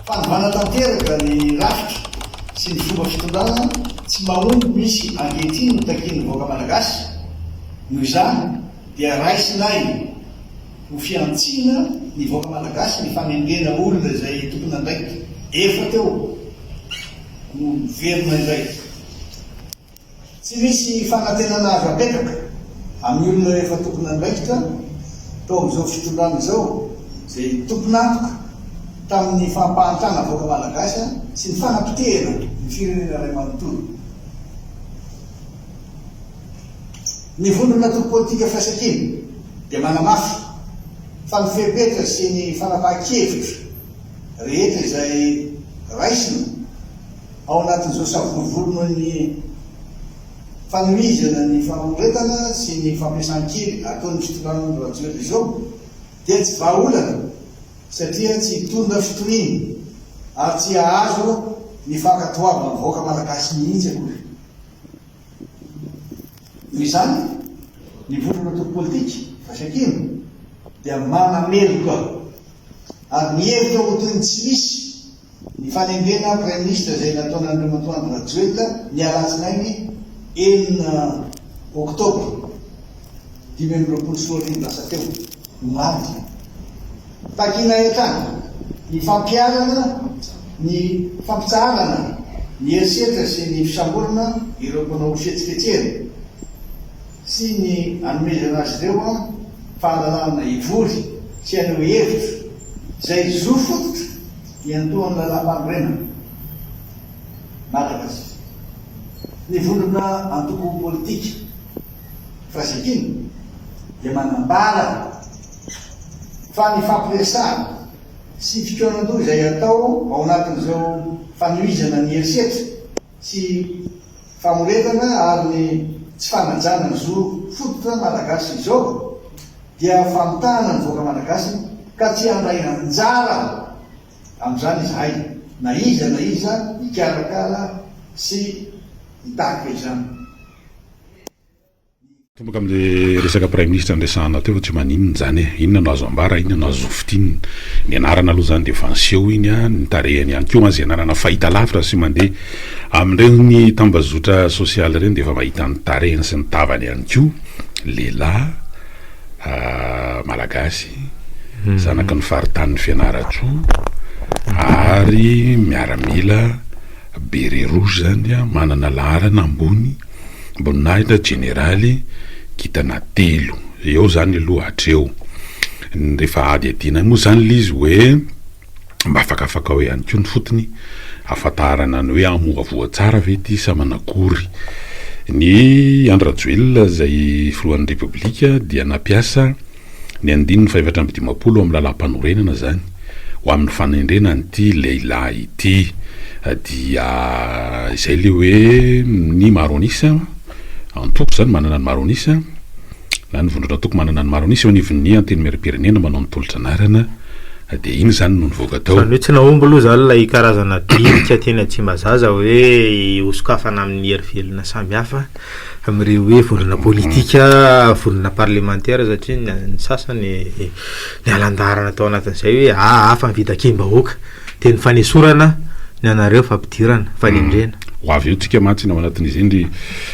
Fanovana tanteraka ny rafitra sy ny fomba fitondrana tsy mahomby misy ankehitriny no takian'ny vahoaka Malagasy, noho izany dia raisinay ho fihantsiana ny vahoaka Malagasy ny fanendrena olona izay tompon'andraikitra efa teo no miverina indray. Tsy misy fanantenana azo apetraka amin'ny olona efa tompon'andraikitra tao amin'izao fitondrana izao izay tompon'antoka tamin'ny fampahantrana vahoaka Malagasy sy ny fanapotehana ny firenena iray manontolo. Ny vondron'antoko politika Firaisankina dia manamafy fa ny fepetra sy ny fanapahan-kevitra rehetra izay raisina Ao anatin'izao savorovoro noho ny fanohizana ny famoretana sy ny fampiasan-kery ataon'ny fitondrana Andry Rajoelina izao dia tsy vahaolana satria tsy hitondra fitoniana ary tsy hahazo ny fankatoavan'ny vahoaka malagasy mihitsy akory. Noho izany, ny vondron'antoko politika Firaisankina dia manameloka ary mihevitra ho toy ny tsy misy Ny fanendrena Praiminisitra izay nataon'Andriamatoa Andry Rajoelina ny alatsinainy enina oktobra 2025 lasa teo, omaly izany. Takianay hatrany ny fampiharana ny fampitsaharana ny herisetra sy ny fisamborana ireo mpanao fihetsiketsehana sy ny hanomezana azy ireo fahalalahana hivory sy haneho hevitra izay zo fototra Iantohan'ny Lalàmpanorenana Malagasy ny vondrona antoko politika Firaisankina dia manambara fa ny fampiresahana sy fikaonandoha izay atao ao anatin'izao fanohizana ny herisetra sy famoretana ary ny tsy fanajana ny zo fototra Malagasy izao dia famitahana ny vahoaka Malagasy ka tsy handray anjara amin'izany izahay na iza na iza hikarakara sy hitarika izany. Tomboka amin'ilay resaka praiminisitra niresahana teo fa tsy maninona izany e! Inona no azo ambara, inona no azo fintinina? Ny anarana aloha izany dia efa niseho iny an, ny tarehiny ihany koa izay anarana fahita lavitra sy mandeha amin'ireny tambazotra sosialy ireny dia efa mahita ny tarehiny sy ny tavany ihany koa, lehilahy malagasy, zanaky ny faritanin'i Fianarantsoa ary miaramila beret rouge izany an, manana laharana ambony. Boninahitra jeneraly kintana telo eo zany aloha hatreo. Rehefa hadihadiana moa zany le izy hoe mba afakafakao ihany koa ny fotony ahafantarana ny hoe hamohavoha tsara ve ity sa manakory. Ny Andry Rajoelina izay filohan'ny Repoblika dia nampiasa ny andininy fahefatra 54 amin'ny lalàmpanorenana izany ho amin'ny fanendrena an'ity lehilahy ity dia izay le hoe ny maro an'isa antoko izany manana ny maro an'isa na ny vondron'antoko manana ny maro an'isa eo anivon'ny antenimierampirenena manao ny tolotra anarana dia iny izany no nivoaka tao. Izany hoe tsy nahomby aloha izany ilay karazana dinika teny Tsimbazaza hoe hosokafana amin'ny hery velona samihafa. amin'ireo hoe vondrona politika, vondrona parlemantera satria ny ny sasany niala an-daharana tao anatin'izay hoe aa fa ny fitakiam-bahoaka dia ny fanesorana ny anareo fampidirana, fanendrena. Ho avy eo tsika mantsy ny ao anatin'izy iny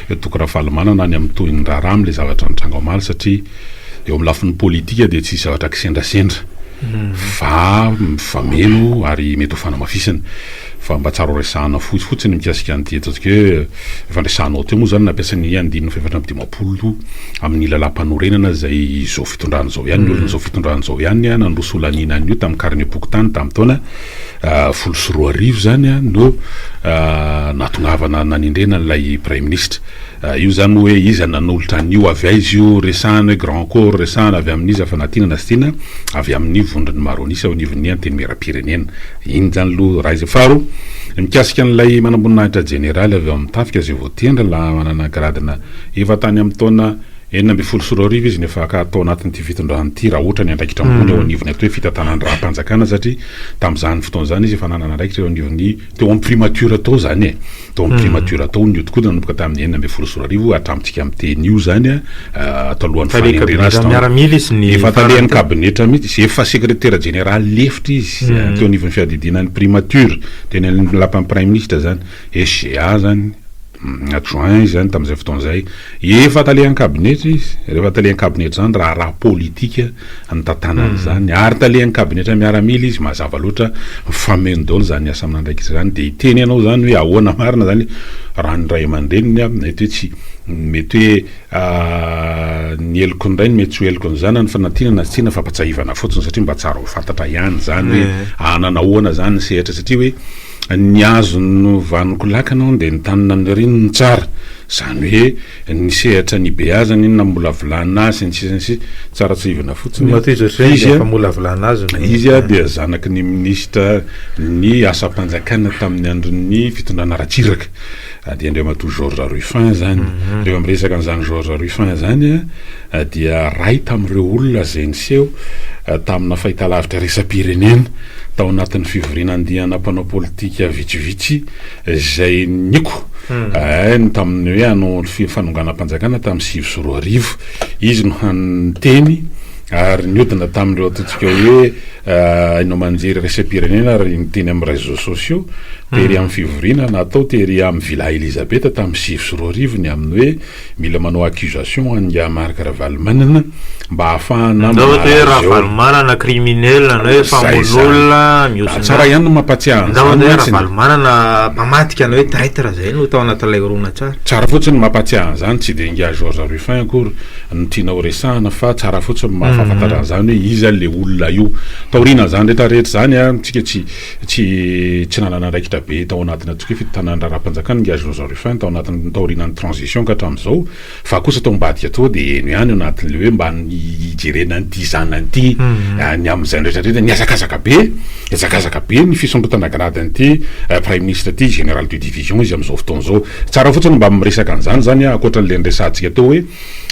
ry Toky Rafalimanana any amin'ny tohin'ny raharaha amin'ilay zavatra nitranga omaly satria eo amin'ny lafiny politika dia tsy hisy zavatra kisendrasendra fa mifameno ary mety ho fanamafisana. Fa mba tsara ho resahana fohy fotsiny mikasika an'ity ataontsika hoe efa niresahanao teo moa izany nampiasa ny andininy faha-54 amin'ny lalàmpanorenana izay izao fitondrana izao ihany, ny olon'izao fitondrana izao ihany nandroso holaniana an'io tamin'ny karnem-pokontany tamin'ny taona 2010 izany no nahatongavana nanendrena an'ilay praiminisitra. Io izany moa hoe iza nanolotra an'io, avy aiza io, resahana hoe grand corps, resahana avy amin'iza fa na tiana na tsy tiana avy amin'ny vondron'ny maro an'isa eo anivon'ny Antenimierampirenena. Iny izany aloha raha izy. Faharoa, mikasika an'ilay manamboninahitra jeneraly avy ao amin'ny tafika izay voatendry laha manana gradina efa tany amin'ny taona. 2016 izy no efa tao anatin'ity fitondrana ity raha ohatra ny andraikitra ambony eo anivon'ny atao hoe fitantanan-draharaham-panjakana satria tamin'izany fotoana izany izy efa nanana andraikitra eo anivon'ny teo amin'ny primature tao izany e. Tao amin'ny primature tao nihodinkodina nanomboka tamin'ny 2016 hatramintsika miteny io izany talohan'ny Tale fanendrena azy kabinetra tao miaramila izy ny efa farany talehan'ny teo. kabinetra mihitsy izy, efa sekretera jeneraly lefitra izy teo anivon'ny fiadidiana ny primature teny amin'ny lapan'ny praiminisitra izany, SGA izany. Adjoint izy zany tamin'izay fotoana izay. Efa talehan'ny kabinetra izy. Rehefa talehan'ny kabinetra izany, raharaha politika no tantanany izany. Ary talehan'ny kabinetra miaramila izy, mazava loatra, mifameno daholo izany asa aman'andraikitra izany. Dia hiteny ianao izany hoe ahoana marina izany raha ny ray aman-dreniny, mety hoe tsy, mety hoe ny heloky ny rainy mety tsy ho heloky ny zanany, fa na tiana na tsy tiana fampatsiahivana fotsiny satria mba tsara ho fantatra ihany izany hoe hanana ahoana izany ny sehatra satria hoe Ny azon'ny vanoko lakana hono dia ny tany naniriany no tsara, izany hoe ny sehatra nibeazany iny namolavolana azy sy ny sisa sy ny sisa, tsara tsahivina fotsiny Matoa izy ohatr'izay izy dia famolavolana azy no izy dia zanaky ny minisitra ny asam-panjakana tamin'ny andron'ny fitondrana Ratsiraka, dia Andriamatoa Georges Ruffin izany. Rehefa miresaka an'izany Georges Ruffin izany dia ray tamin'ireo olona izay niseho tamina fahitalavitra iraisam-pirenena tao anatin'ny fivoriana andiana mpanao politika vitsivitsy izay nioko ny tamin'ny hoe hanao fanonganam-panjakana tamin'ny 2009. Izy no hany niteny ary niodina tamin'ireo ataontsika hoe haino aman-jery iraisam-pirenena ary niteny amin'ny réseaux sociaux tery amin'ny fivoriana natao tery amin'ny Villa Elisabeth tamin'ny 2009 ny amin'ny hoe Mila manao accusation an'ingahy Marc Ravalomanana mba ahafahana Ndao ohatra hoe manala azy eo. Ravalomanana criminel na hoe Zay mpamono zany. olona Ah, mihosina. tsara ihany ny mampatsiahy Ndao an'izany ohatra hoe mantsy. Ravalomanana mpamadika na hoe traitre zay no tao anatin'ilay horonantsary. Tsara fotsiny ny mampatsiahy an'izany, tsy dia ingahy Georges Ruffin akory no tiana ho resahana fa tsara fotsiny ny mahafantatra an'izany hoe iza le olona io. Taorianan'izany rehetra rehetra izany an, tsika tsy Tsy tsy nanana andraikitra be tao anatin'ny antoko hoe fitantanana raharaham-panjakana ingahy Georges Ruffin tao anatin'ny taorianan'ny transition ka hatramin'izao fa kosa tao ambadika tao dia heno ihany ao anatin'ilay hoe mba hijerena an'ity zanany ity ny amin'izay rehetra rehetra nihazakazaka be nihazakazaka be ny fisondrotana grade an'ity praiminisitra ity général de division izy amin'izao fotoana izao. Tsara fotsiny mba miresaka an'izany izany ankoatra an'ilay niresahantsika teo hoe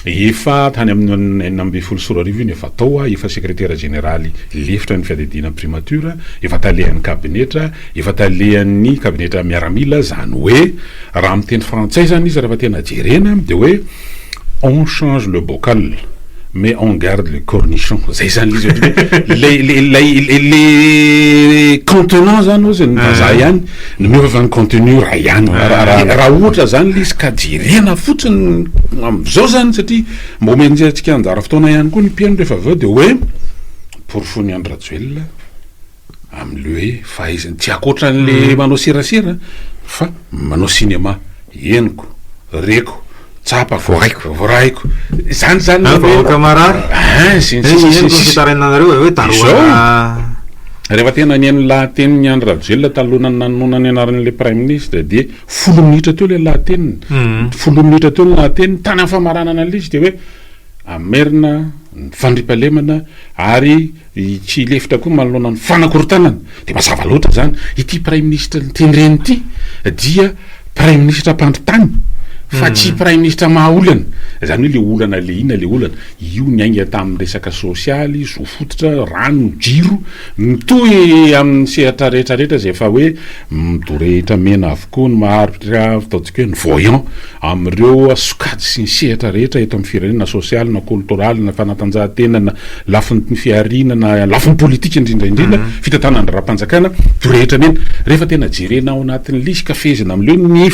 Efa tany amin'ny 2016 io no efa tao, efa sekretera jeneraly lefitra ny fiadidiana ny primature, efa talehan'ny kabinetra, efa talehan'ny kabinetra miaramila, izany hoe raha amin'ny teny frantsay izany izy rehefa tena jerena dia hoe on change le bocal mais on garde le cornichon, zay izany ilay izy ohatra hoe ilay ilay ilay contenant izany hozy ny vazaha ihany no miova fa ny contenu iray ihany. Raha ohatra zany le izy ka jerena fotsiny amzao zany satria mba omentsika anjara fotoana ihany koa ny mpihaino rehefa avy eo de hoe porofoin'i Andry Rajoelina amle hoe fahaizany tsy ankoatran'le manao serasera fa manao cinéma henoko, reko, tsapako, Voaraiko. voaraiko zany zany Ah, vahoaka marary. Hein, sy ny sisa sy ny Henoko ny sisa. fitarainanareo hoe darohana. Rehefa tena nihaino ny lahatenin'i Andry Rajoelina talohan'ny nanonona ny anaran'ilay Praiminisitra dia folo minitra teo ilay lahateniny. Folo minitra teo ny lahateniny, tany amin'ny famaranana an'ilay izy dia hoe hamerina ny fandriampahalemana ary tsy hilefitra koa manoloana ny fanakorontanana. Dia mazava loatra izany, ity Praiminisitra notendreny ity dia Praiminisitra mpandry tany fa tsy Praiminisitra maha olana. Izany hoe ilay olana ilay inona ilay olana? Io niainga tamin'ny resaka sosialy, zo fototra, rano, jiro, mitohy amin'ny sehatra rehetra rehetra izay efa hoe midorehitra mena avokoa ny maharitra ataontsika hoe ny voyant amin'ireo sokajy sy ny sehatra rehetra eto amin'ny firenena na sosialy na koltoraly na fanatanjahantena na lafiny fihariana na lafiny politika indrindra indrindra fitantanana raharaham-panjakana dorehitra mena. Rehefa tena jerena ao anatin'ny lisy ka fehezina amin'ileo ny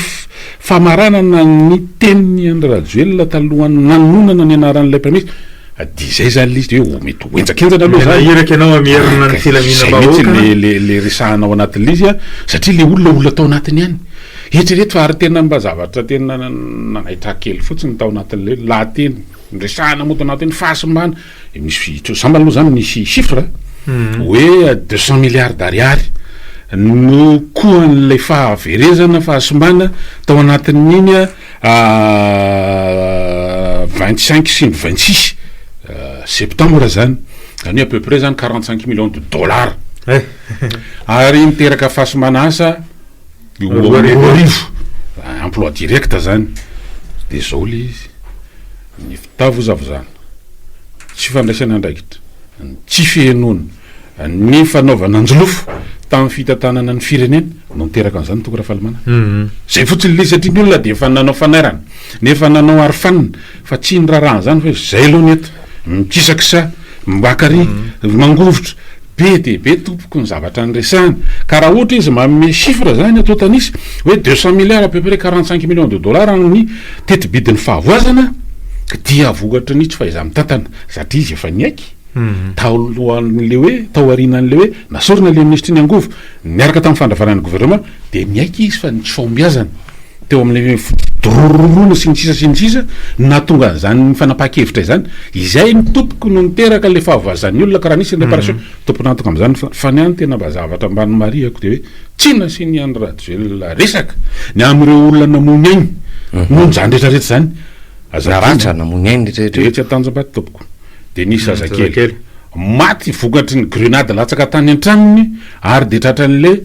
Famaranana ny tenin'i Andry Rajoelina talohan'ny nanononana ny anaran'ilay Praiminisitra, dia izay izany ilay izy dia hoe ho mety ho henjakenjana aloha izany. Mila iraka ianao hamerina ny filaminam-bahoaka. Izay mihitsy le le resahana ao anatin'ilay izy an, satria ilay olona olona tao anatiny ihany. Eritrereto fa ary tena mba zavatra tena nanaitra ahy kely fotsiny tao anatin'ilay lahateny niresahana moa tao anatin'ny fahasimbana. Misy sambany aloha zany misy chiffre hoe 200 milliards d'ariary no kohan'ilay fahaverezana fahasimbana tao anatin'iny 25 sy ny 26 septembre zany, zany hoe à peu près zany 45 millions de dollars ary niteraka fahasimbana asa 2000 emploi direct zany, de zao le izy. Ny fitavozavozana, tsy fandraisana andraikitra, ny tsy fihenoana, ny fanaovana anjolofo tamin'ny fitantanana ny firenena no niteraka an'izany Toky Rafalimanana. Izay fotsiny ilay izy satria ny olona dia efa nanao fanairana, efa nanao arofanina fa tsy niraharaha an'izany fa hoe izay aloha ny eto, mikisakisa, maka ary, mangovitra. Be dia be tompoko ny zavatra niresahana ka raha ohatra izy manome chiffre zany antontan'isa hoe 200 milliards à peu près 45 millions de dollars ny tetibidin'ny fahavoazana dia vokatry ny tsy fahaiza-mitantana satria izy efa niaiky talohan'le hoe taorianan'le hoe nasorina le minisitry ny angovo niaraka tamin'ny fandravana ny gouvernement dia niaiky izy fa ny tsy fahombiazana teo amin'ilay fidorororoana sy ny sisa sy ny sisa no nahatonga an'izany fanapahan-kevitra izany, izay ny tompoko no niteraka ilay fahavoazan'ny olona ka raha nisy ny réparation, tompon'antoka amin'izany fa, fa ny ahy ny tena mba zavatra mba nomarihako dia hoe tsy nasian'i Andry Rajoelina resaka ny amin'ireo olona namoy ny ainy noho izany rehetra rehetra izany, aza adino, Naratra, namoy ny ainy rehetra rehetra. Etsy Antanjombato tompoko dia nisy zazakely maty vokatry ny grenade latsaka tany an-tranony ary dia tratran'ilay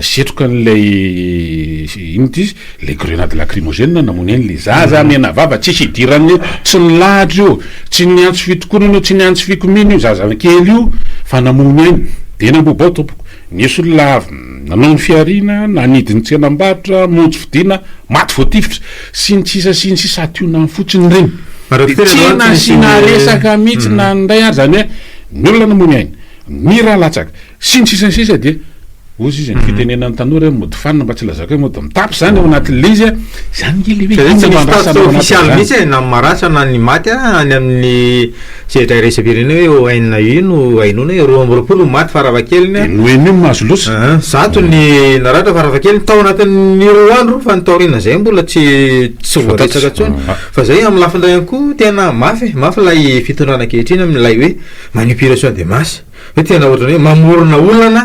Setroka an'ilay inona ity izy? Ilay grenade lacrymogène namono an'ilay zaza menavava tsisy idiran'ny tsy nilahatra io, tsy niantso fitokonana io, tsy niantso fikomiana io zaza kely io fa namono aina. Dia namboa-bao tompoko. Nisy olona avy nanao ny fihariana, nanidy ny tsenam-barotra, monjy fidiana, maty voatifitra, sy ny sisa sy ny sisa Ationany fotsiny ireny. Dia tsy nasiana resaka mihitsy na ny iray ary izany hoe ny olona namono aina, ny ra latsaka, Sy ny sisa ny sisa dia hozy izy ny fitenenan'ny tanora hoe mody fanina mba tsy lazako hoe mody mitapy zany ao anatin'le izy a, zany nge le hoe Satria inona tsy no misy andrasana tatitra ao ofisialy anatin'izany. mihitsy e, na ny maratra na ny maty a, any amin'ny sehatra iraisam-pirenena hoe ONU no ahenoana hoe 22 ny maty farafahakeliny Dia a. ny ONU no mahazo loza. Aa, 100 ny naratra farafahakeliny tao anatin'ny roa andro fa ny taorian'izay mbola tsy tsy voaresaka intsony. Fa zay amin'ny lafiny iray ihany koa tena mafy e, mafy ilay fitondrana ankehitriny amin'ilay hoe manipulation des masses. Hoe tena ohatran'ny hoe mamorona olana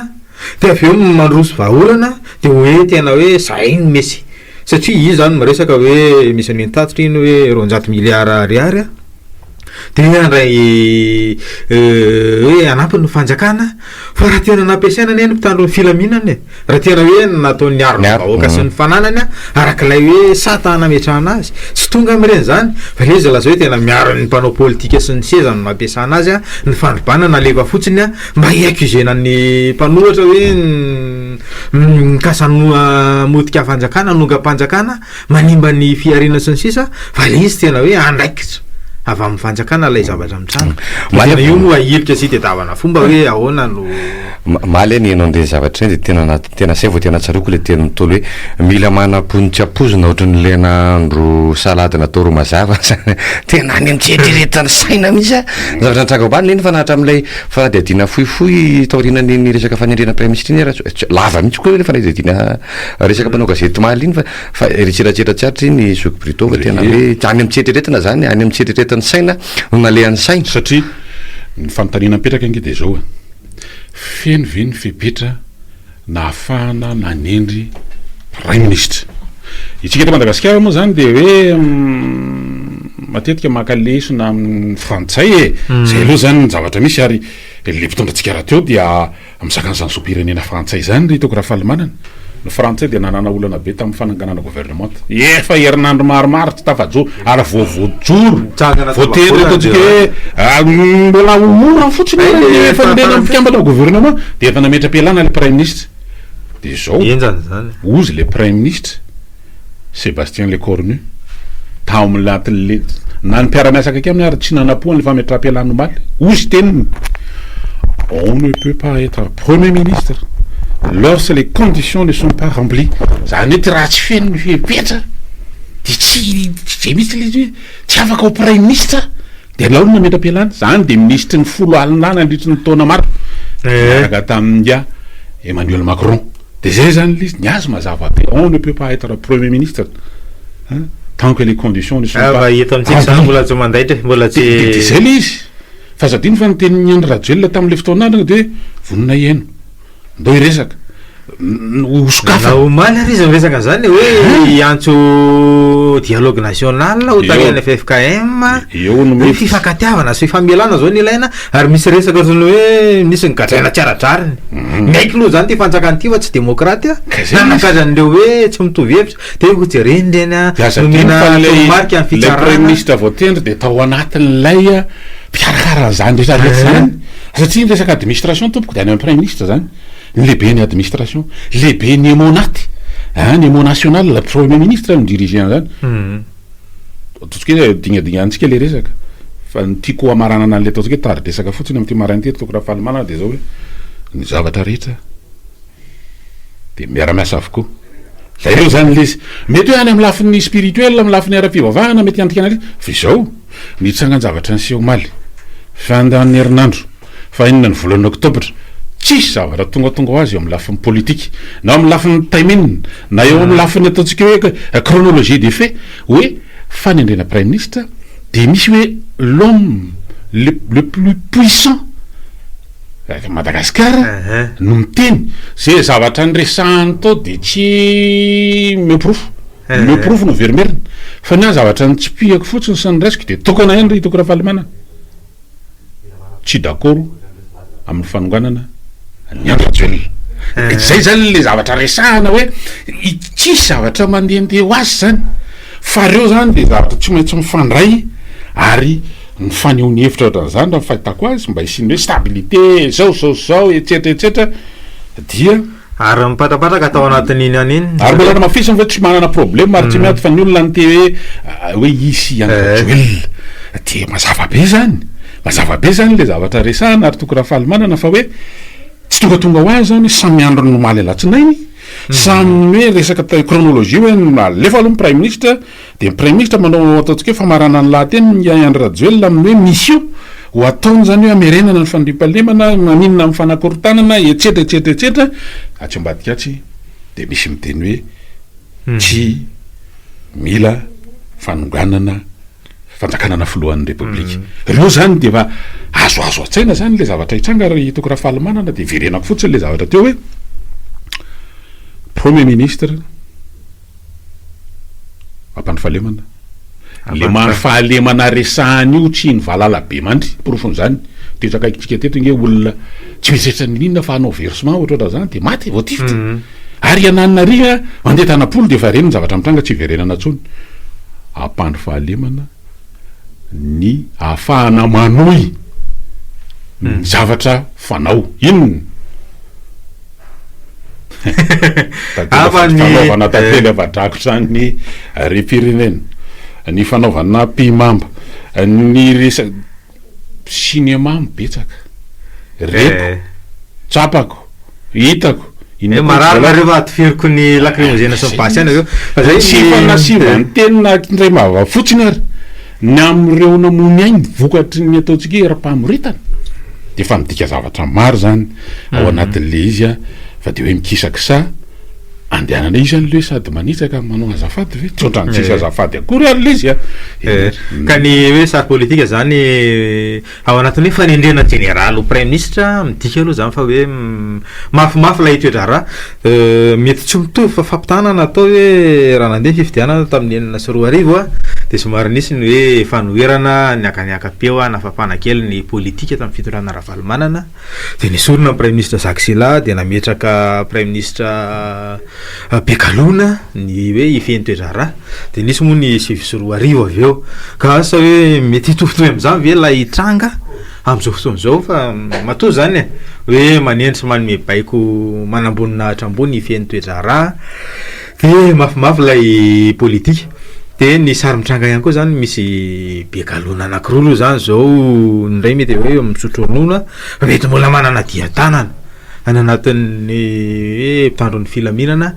dia avy eo mandroso vahaolana dia hoe tena hoe zahay no messie. Satria izy zany miresaka hoe misy an'iny tatitra iny hoe 200 miliara ariary a, dia handray hoe hanampy ny fanjakana fa raha tena nampiasaina anie ny mpitandro ny filaminana e. Raha tena hoe natao niaro ny vahoaka sy ny fananany araka ilay hoe sata nametrahana azy, tsy tonga amin'ireny izany, fa ilay izy lazao hoe tena miaro ny mpanao politika sy ny seza no nampiasana azy, ny fandrobana nalefa fotsiny mba hi-accuser-na ny mpanohitra hoe mikasa hamotika fanjakana, hanongam-panjakana. manimba ny fihariana sy ny sisa fa ilay izy tena hoe andraikitra avy amin'ny fanjakana ilay zavatra mitranga. Omaly Tena io no ahilika sy itadiavana fomba hoe ahoana no. Omaly aho nihaino an'ireny zavatra ireny dia tena anaty tena zay vao tena tsaroako ilay tenin'ny Ntaolo hoe mila manam-po ny tsy ampoizina ohatran'ilay nahandro salady natao ro mazava zany. Tena any amin'ny tsy eritreretin'ny saina mihitsy ny zavatra nitranga omaly nefa na hatramin'ilay fanadihadiana fohifohy taorianan'iny resaka fanendrena praiminisitra iny ary tsy lava mihitsy koa ilay fanadihadiana Resaka mpanao gazety omaly iny fa fa ry tsiratsira tsy aritra iny zoky Brito fa tena hoe any amin'ny tsy eritreretina zany, any amin'ny tsy eritreretin'ny saina no nalehan'ny saina. Satria ny fanontaniana mipetraka ange dia izao e, feno ve ny fepetra nahafahana nanendry praiminisitra? Isika eto Madagasikara moa izany dia hoe matetika maka lesona amin'ny frantsay e, izay aloha izany ny zavatra misy ary ilay mpitondra antsika rahateo dia Mizaka an'izany zom-pirenena frantsay izany ry Toky Rafalimanana. Ny frantsay dia nanana olana be tamin'ny fananganana gouvernement. Efa herinandro maromaro tsy tafajoro ary vao voajoro. Voatery ataontsika hoe mbola ho mora fotsiny ary ny fanomezana mpikambana ao gouvernement dia efa nametra-pialana ilay praiminisitra. Dia izao, hozy ilay praiminisitra. Sébastien Lecornu, tao anatin'le, na ny mpiara-miasa akaiky aminy ary tsy nanapohany le fametraham-pialany omaly, hozy teniny, On ne peut pas être Premier ministre lorsque les conditions ne sont pas remplies. Zany hoe ty raha tsy feno ny fepetra de tsy zay mihitsy le izy hoe tsy afaka ho Praiminisitra de alao ny mametra-pialana. Zany de minisitry ny folo alina nandritry ny taona maro niaraka tamin'ingahy Emmanuel Macron. De zay zany le izy, ny azy mazava be, on ne peut pas être premier ministre hein, tant que les conditions ne sont Ah, pas fa eto amintsika zany mbola tsy mandaitra e, mbola tsy. De de zay le izy, fa aza adino fa ny tenin'i Andry Rajoelina tamin'le fotoana androny de hoe vonona hihaino, ndao hiresaka. Ho sokafana. Na omaly ary izy niresaka an'izany hoe hiantso dialogue national ho tarihan'ny ffkm. Eo no Hoe mety. fifankatiavana sy fifamelana zao no ilaina ary misy resaka ohatran'ny hoe misy ny gadraina tsy ara-drariny. Miaiky aloha zany ity fanjakana ity fa tsy demokraty a. Ka zay Na izy. nagadrana an'ireo hoe tsy mitovy hevitra de hojereny ireny a, Dia aza adino nomena fa ilay toromarika ny ilay fitsarana. praiminisitra voatendry dia tao anatin'ilay mpikarakara an'izany rehetra rehetra izany. Satria ny resaka administration tompoko dia any amin'ny praiminisitra izany. Ny lehiben'ny administration, lehiben'ny Emmonat, an, ny Emmo national, premier ministre no mi-diriger an'izany. Ataontsika hoe dingadinganintsika ilay resaka, fa ny tiako hamaranana an'ilay ataontsika hoe tari-dresaka fotsiny amin'ity maraina ity ry Toky Rafalimanana dia izao hoe, ny zavatra rehetra dia miara-miasa avokoa. Izay aloha izany ilay izy. Mety hoe any amin'ny lafiny spirituel, amin'ny lafiny ara-pivavahana mety handikana an'ilay izy, fa izao, ny tsangan-javatra niseho omaly, fandamin'ny herinandro, Fahenina ny volana oktobra, tsisy zavatra tongatonga ho azy eo amin'ny lafiny politika, na eo amin'ny lafiny timing, na eo amin'ny lafiny ataontsika hoe chronologie des faits, hoe fanendrena praiminisitra dia misy hoe l'homme le le plus puissant Madagascar no miteny, ze zavatra niresahany tao dia tsy omeo porofo, omeo porofo no averimerina, fa ny ahy zavatra nitsipihako fotsiny sy noraisiko dia tokana ihany ry Toky Rafalimanana. tsy d'accord amin'ny fanonganana an'i Andry Rajoelina. Zay zany le zavatra resahana hoe tsisy zavatra mandehandeha ho azy zany fa reo zany de zavatra tsy maintsy mifandray ary ny fanehoany hevitra ohatran'izany raha ny fahitako azy mba hisian'ny hoe stabilité zao zao zao etsetra etsetra dia Ary mipatrapatraka tao anatin'iny any iny. Ary mbola namafisiny fa tsy manana problème ary tsy miady fa ny olona niteny hoe hoe hisy Andry Rajoelina. Dia mazava be zany, mazava be zany le zavatra resahana ary Toky Rafalimanana fa hoe tsy tongatonga ho azy zany hoe samy andro ny omaly alatsinainy, samy hoe resaka chronologie hoe alefa aloha ny praiminisitra, Dia ny Praiminisitra manao ataontsika hoe famaranana ny lahateniny i Andry Rajoelina amin'ny hoe mission ho ataony izany hoe hamerenana ny fandriampahalemana, maninona amin'ny fanakorontanana, etsetra etsetra etsetra. Atsy ambadika atsy dia misy miteny hoe tsy mila fanonganana fanjakanana filohan'ny Repoblika. Ireo izany dia efa azoazo an-tsaina izany ilay zavatra hitranga ry Toky Rafalimanana dia iverenako fotsiny ilay zavatra teo hoe Premier ministre, Mampandry fahalemana. Le mandry fahalemana resahana io tsy ny valala be mandry, porofon'izany teto akaikintsika teto nge olona tsy mieritreritra n'inona fa hanao versement ohatra ohatran'izany de maty voatifitra. Ary iananina ary a mandeha tanam-polo de efa reny ny zavatra mitranga tsy hiverenana intsony. Hampandry fahalemana ny ahafahana manohy ny zavatra fanao. Inona? Hafa ny fanaovana tantely afa-drakotra ny harem-pirenena, ny fanaovana ampihimamba, ny resa- cinéma betsaka, reko, tsapako, hitako, Eh, marary nareo fa tifiriko ny lacrymogène sy ny basy any avy eo. Fa zay Tsy ny- fanasivan-teny na indray vava fotsiny ary ny amin'ireo namoy ainy vokatry ny ataontsika hoe herim-pamoretana dia efa midika zavatra maro izany ao anatin'le izy a, fa de hoe mikisakisa andehanana izy any le sady manitsaka manao azafady ve? Tsy ohatran'ny tsisy azafady akory ary le izy a! Eh, ka ny hoe sary politika zany ao anatin'ny hoe fanendrena jeneraly ho praiminisitra midika aloha zany fa hoe mafimafy ilay toe-draharaha. Mety tsy mitovy fa fampitahana natao hoe raha nandeha ny fifidianana tamin'ny 2006 a, dia somary nisy ny hoe fanoherana niakaniaka-peo nafafana kely ny politika tamin'ny fitondrana Ravalomanana. Dia nesorina ny praiminisitra Jacques Sylla dia nametraka praiminisitra Begalona ny hoe hifehy ny toe-draharaha. Dia nisy moa ny 2009 avy eo. Ka asa hoe mety hitovitovy amin'izany ve ilay tranga amin'izao fotoana izao fa matoa izany e, hoe manendry sy manome baiko manamboninahitra ambony hifehy ny toe-draharaha dia mafimafy ilay politika. Dia ny sary mitranga ihany koa zany misy be galona anakiroa aloha zany zao, ny iray mety hoe misotro ronono fa mety mbola manana dian-tanana any anatin'ny hoe mpitandro ny filaminana,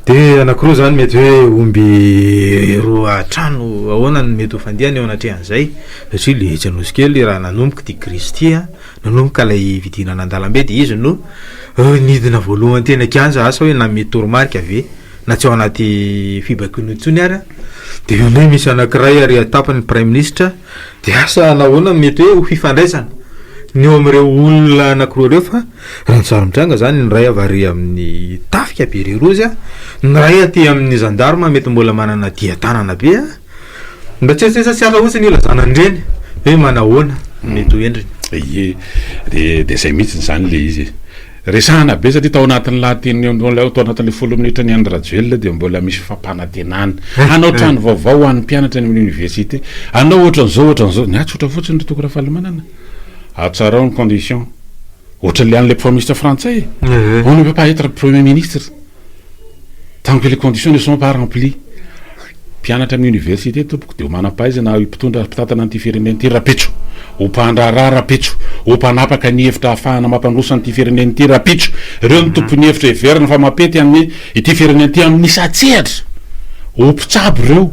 de anakiroa zany mety hoe omby roa trano ahoana no mety ho fandehany eo anatrehan'izay satria le etsy Anosikely raha nanomboka ity krizy ity an, nanomboka ilay fidinana an-dalambe de izy no nidina voalohany teny an-kianja, asa hoe nanome toromarika ve? na tsy ao anaty fibaikoana intsony ary dia eo indray misy anankiray ary atapany praiminisitra dia asa nahoana mety hoe ho fifandraisana. Ny eo amin'ireo olona anankiroa ireo fa raha ny zava-mitranga izany ny iray avy ary amin'ny tafika béret rouge, ny iray aty amin'ny gendarme mety mbola manana dian-tanana be a! Mba tsy tsy tsy hafa fotsiny ilazana an'ireny hoe manahoana mety ho endriny. Ie, de de zay mihitsy izany le izy e. Resahana be satria tao anatin'ny lahateny tao anatin'ilay folo minitra ny Andry Rajoelina dia mbola misy fampanantenana. Hanao trano vaovao ho an'ny mpianatra any amin'ny université. Hanao ohatran'izao ohatran'izao. Ny ahy tsotra fotsiny ry Toky Rafalimanana. Hatsarao ny condition. Ohatran'ilay an'ilay praiminisitra frantsay e. On ne peut pas être premier ministre tant que les conditions ne sont pas remplies. Mpianatra amin'ny université tompoko dia ho manam-pahaizana ho mpitondra mpitantana an'ity firenena ity rapitso, ho mpandraharaha rapitso, ho mpanapaka ny hevitra ahafahana mampandroso an'ity firenena ity rapitso. Ireo no tompon'ny hevitra heverina fa mampety amin'ny ity firenena ity amin'ny isan-tsehatra. Ho mpitsabo ireo,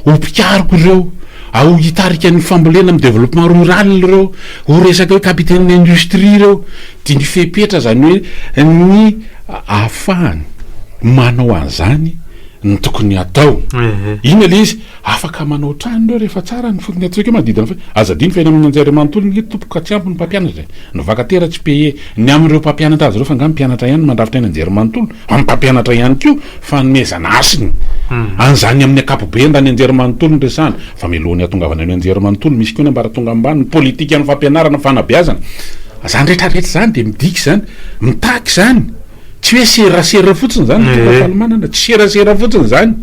ho mpikaroka ireo, ho hitarika ny fambolena amin'ny développement rural ireo, ho resaka hoe capitaine d'industrie ireo. Dia ny fepetra izany hoe ny ahafahany manao an'izany no tokony hatao. Inona ilay izy? Afaka manao trano ireo rehefa tsara ny fotony ataontsika hoe manodidina ny Aza adino fa eny amin'ny anjerimanontolo ny tompoko ka tsy ampy ny mpampianatra e. Ny vacataire tsy payer. Ny amin'ireo mpampianatra azy ireo fa angaha ny mpianatra ihany no mandrafitra eny anjerimanontolo? Amin'ny mpampianatra ihany koa fanomezana hasiny an'izany amin'ny ankapobeny raha ny anjerimanontolo no resahana. Fa mialohan'ny hahatongavana any anjerimanontolo misy koa ny ambaratonga ambany, ny politikan'ny fampianarana, fanabeazana. Izany rehetra rehetra izany dia midika izany, mitaky izany. Tsy hoe serasera fotsiny zany ny tonga fanomanana, tsy serasera fotsiny zany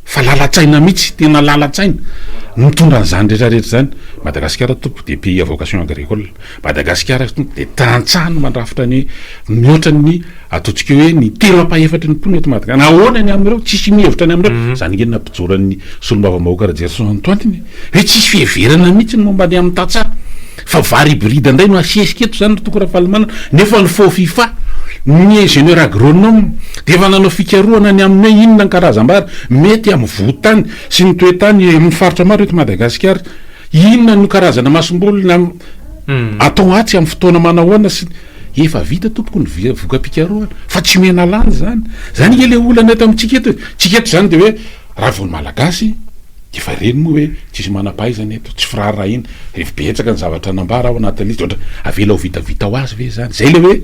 fa lalan-tsaina mihitsy, tena lalan-tsaina mitondra an'izany rehetra rehetra izany. Madagasikara tompoko dia pays à vocation agricole, Madagasikara tompoko dia tantsaha no mandrafitra ny mihoatra ny ataontsika hoe ny telo ampahefatry ny mponina eto Madagasikara. Nahoana ny amin'ireo? Tsisy mihevitra ny amin'ireo. Izany ange no nampijoran'ny solombavambahoaka Rajerison Antoine e, hoe tsisy fiheverana mihitsy ny momba ny amin'ny tantsaha. Fa vary hybride indray no asesika eto zany ry Toky Rafalimanana, nefa ny Fofifa, ny ingénieur agronome dia efa nanao fikarohana ny amin'ny hoe inona ny karazam-bary mety amin'ny vohon-tany sy ny toe-tany amin'ny faritra maro eto Madagasikara, inona no karazana masomboly na atao atsy amin'ny fotoana manahoana sy efa vita tompoko ny voka-pikarohana fa tsy omena lanja izany, zany ange le olana eto amintsika eto e, tsika eto zany dia hoe raha vao ny Malagasy Efa reny moa hoe tsisy manam-pahaizana eto, tsy firaharahiana, rehefa betsaka ny zavatra nambara ao anatin'ilay izy dia ohatra avela ho vitavita ho azy ve izany? Izay ilay hoe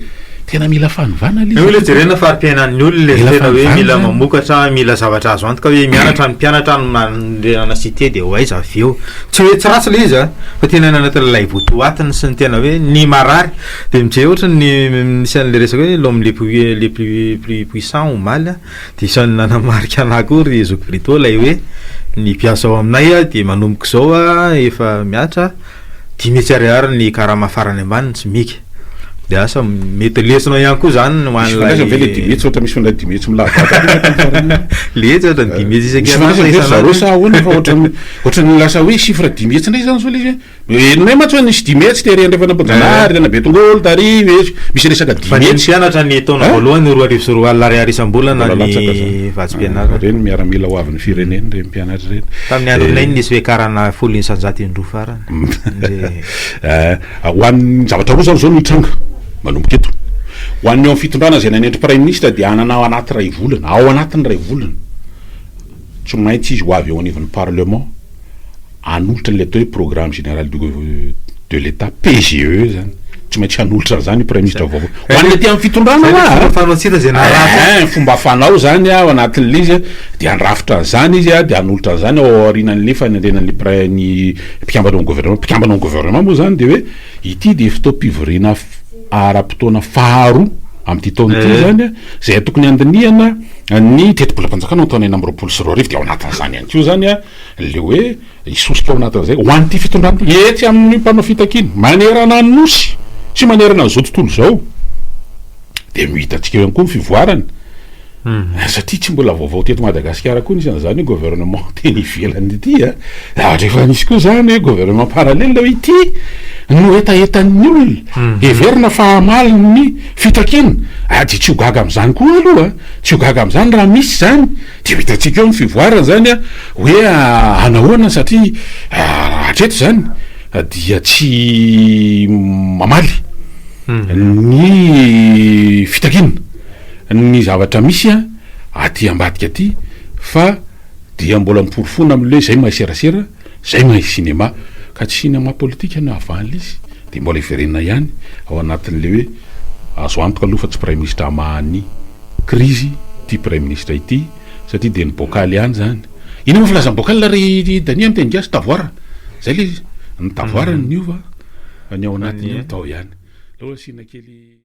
tena mila fanovana ilay izy. Io ilay jerena fari-piainan'ny olona e, tena hoe mila mamokatra, mila zavatra azo antoka hoe mianatra ny mpianatra any manerana cité dia ho aiza avy eo. Tsy hoe tsy ratsy ilay izy an, fa tena any anatin'ilay votoatiny sy ny tena hoe ny marary dia mijery ohatra ny misy an'ilay resaka hoe l'homme le plus le plus plus puissant omaly an. Dia isan'ny nanamarika anah koa ry zoky Brito ilay hoe ny mpiasa ao aminay dia manomboka izao efa mihatra 500 ariary ny karama farany ambany ny SMIC. Dia asa mety lesona ihany koa izany ho Misy an'ilay fifandraisany ve ilay 500 ohatra misy fandraisany 500 milahadahatra koa ve tamin'ny farany iny? Le hetsy ohatra ny 500 Misy isan-kerinandro fifandraisany ve ry zareo isan'andro. sa ahoana fa ohatran'ny ohatran'ny lasa hoe chiffre 500 indray izany izao ilay izy hoe? Henonay mantsy hoe nisy 500 tery Andrefan'Ambohijanahary, tena Betongolo, tary, misy resaka Fa ny 500. mpianatra ny taona Hein? voalohany 2002 ariary isam-bolana Mbola latsaka ny zany. vatsim-pianarana. Ireny miaramila ho avin'ny firenena ireny mpianatra ireny. Tamin'ny andronay nisy fiakarana 10% indroa farany. Ndre. Eh, ho an'ny zavatra roa zany zao no hitranga manomboka eto. Ho an'ny eo amin'ny fitondrana izay nanendry praiminisitra dia hanana ao anaty iray volana, ao anatin'ny iray volana, tsy maintsy izy ho avy eo anivon'ny parlement hanolotra an'ilay atao hoe programme général du de l'Etat, PGE, zany. Tsy maintsy hanolotra an'izany io praiminisitra vaovao. Ho an'ny aty amin'ny fitondrana Zay hoa fomba a! fanao tsy hita izay naharatsy. Eeh, fomba fanao zany ao anatin'ilay izy a, dia handrafitra an'izany izy a, dia hanolotra an'izany ao aorianan'ilay fanendrena an'ilay prai- ny mpikambana ao amin'ny gouvernement. Mpikambana ao amin'ny gouvernement moa zany dia hoe ity dia fotoam-pivoriana ara-potoana faharoa amin'ity taona ity zany a, izay tokony handinihana ny tetibolam-panjakana ho taona 2026, dia ao anatin'izany ihany koa zany a, Le hoe hisosoka ao anatin'izay ho an'ity fitondrana ity, etsy amin'ny mpanao fitakiana manerana ny Nosy sy manerana an'izao tontolo izao dia no hitantsika eo ihany koa ny fivoarany satria tsy mbola vaovao teto Madagasikara koa anisan'izany hoe gouvernement teny ivelany ity a, zavatra efa nisy koa izany hoe gouvernement parallèle hoe ity no hetahetan'ny olona, heverina fa hamaly ny fitakiana, ah dia tsy ho gaga amin'izany koa aloha, tsy ho gaga amin'izany raha misy izany. Dia ho hitantsika eo ny fivoarana izany an, hoe hanahoana satria hatreto izany dia tsy mamaly ny fitakiana ny zavatra misy an aty ambadika aty fa dia mbola miporofoana amin'ilay hoe zay mahay serasera, zay mahay cinéma, ka tsy cinéma politika no havahan'ilay izy. Dia mbola hiverenana ihany ao anatin'ilay hoe azo antoka aloha fa tsy praiminisitra hamaha ny krizy ity praiminisitra ity satria dia ny bocal ihany izany. Inona moa filazan'ny bocal ry Dania amin'ny teny gasy? Tavoara. Izay ilay izy. Ny tavoara no niova fa ny ao anatiny tao ihany. Aleo asiana kely.